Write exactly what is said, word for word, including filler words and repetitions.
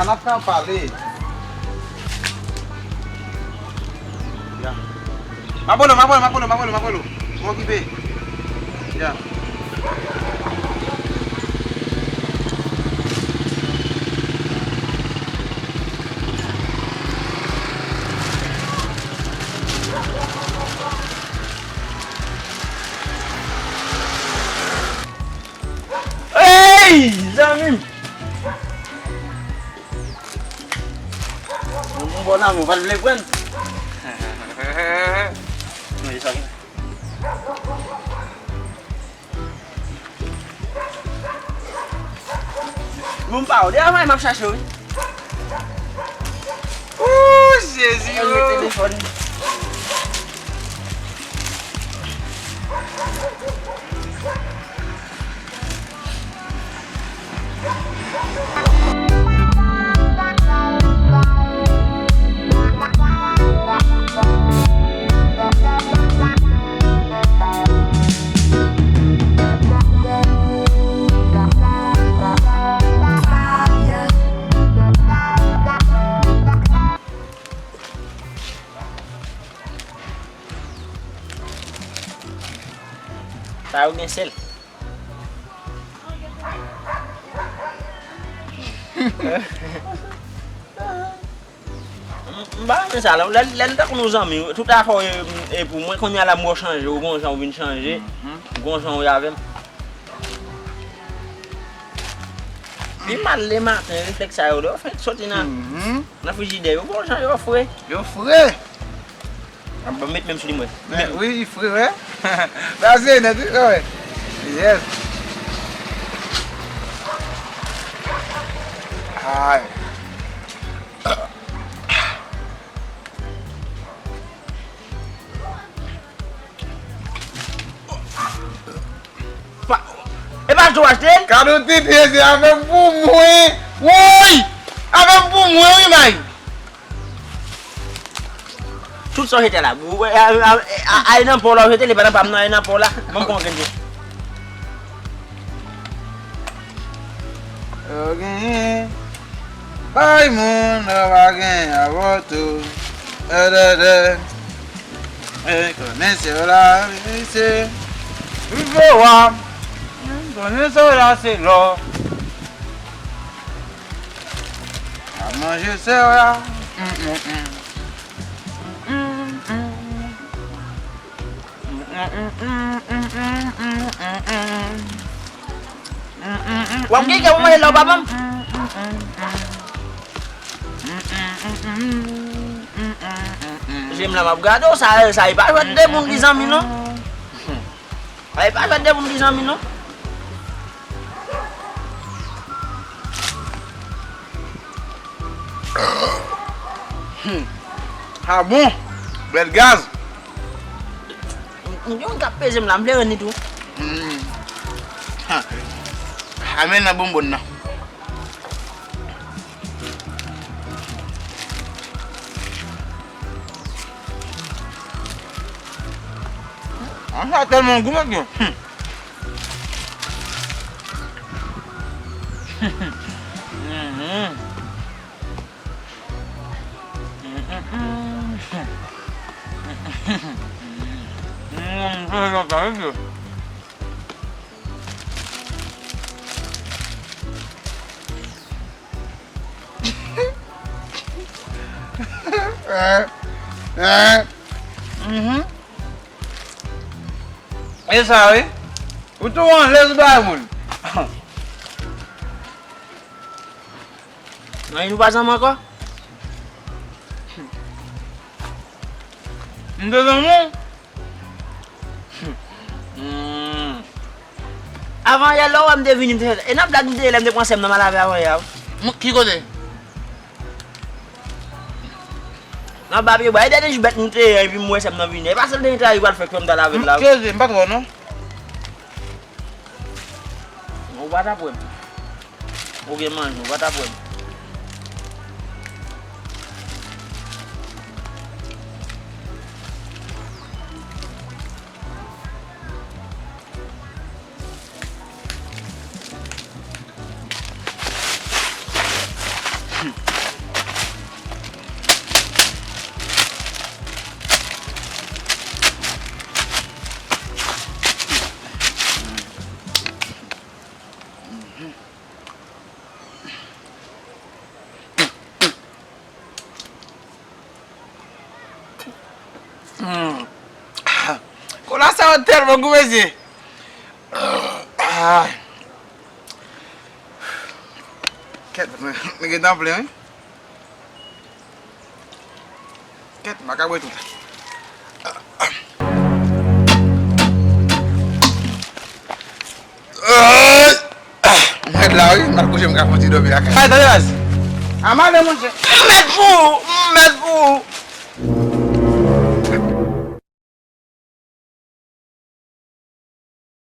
N ap ka pale. Ya. M ap rele w, m ap rele w, m ap rele w, m ap rele w, m ap rele w. Mwen okipe. Ya. Ey, zanmi m! Yon bon zanmi, ou pa t vle pran l. Non, e sa. Bon, m pa wè. Deja m ap chache w, wi. Ooh, Jezi, oh. Mwen telefòn. Sa yo gen sèl. M, m pa renmen sa, lè, lè, lè n te konn nou zanmi, tout afè w e, e pou mwen, kounye a la m wè w chanje, ou gon jan ou vin chanje, gon jan ou ye avè m. Pi mal le maten, reflèks sa yo, lè yo fenk soti nan, nan frijidè, yo gon jan yo fre. Yo fre! Ap met menm sou li mwen. Men, wi, li fre, wè. Sa se nèt, wi, wè. Yes. Ay. Pa, e pa tou achte l? Kado tete, se avè m pou mwen. Woy! Avè m pou mwen, wi, may. Tout sa w jete la. Ou, a, a, a, a, al nan pa w la, ou jete li, pa nan pa m nan, al nan pa w la. Ban m pran yon grenn tou. Yo genyen. Bay moun, yo pa genyen avè w tou. Dèdèdè. E konnen se w la, se. Rive w a. Konnen se w la, se lò. A manje se w la. Mm, mm, mm. W ap gen kè pou manje la ou pa ban m? Je m la m ap gade w, sa, sa e pa jwèt de moun ki zanmi non. Sa e pa jwèt de moun ki zanmi non. Hmm. Sa bon. Bèl gaz. M gen yon k ap peze m la, m vle rann li tou. Hmm. Ha. Amèn nan bonbòn nan. An sa tèlman gou, mesye. Hmm. Mhm. Eh, eh. Mhm. E sa wi. Ou tou anlèz bay moun. Nan nou pa zanmi ankò? M te zanmi w? Hmm. Avan yè lè w wè m te vini, m te fè, e nan blag m te ye lè m te pran sè m nan mal avè avan yè a wi. Ki kote? Nan ba pye bwa. E dènye jou bèt nou te ye, epi m wè sè m nan vini. E pa sèl dènye travay li pral fè k fè m t al avè l la wi. M keze, m pa twò non. Ou pa t ap wè m. Ou gen manje, ou pa t ap wè m. Tèlman gou, mesye. Ah. Kèt, men, men gentan plen, wi. Kèt, m pa ka bwè tout. Ay! M rèd la, wi. M al kouche, m ka fè yon ti dòmi lakay. Ay, tande, baz. A, madan, monchè. M mèt pou ou, m mèt pou ou.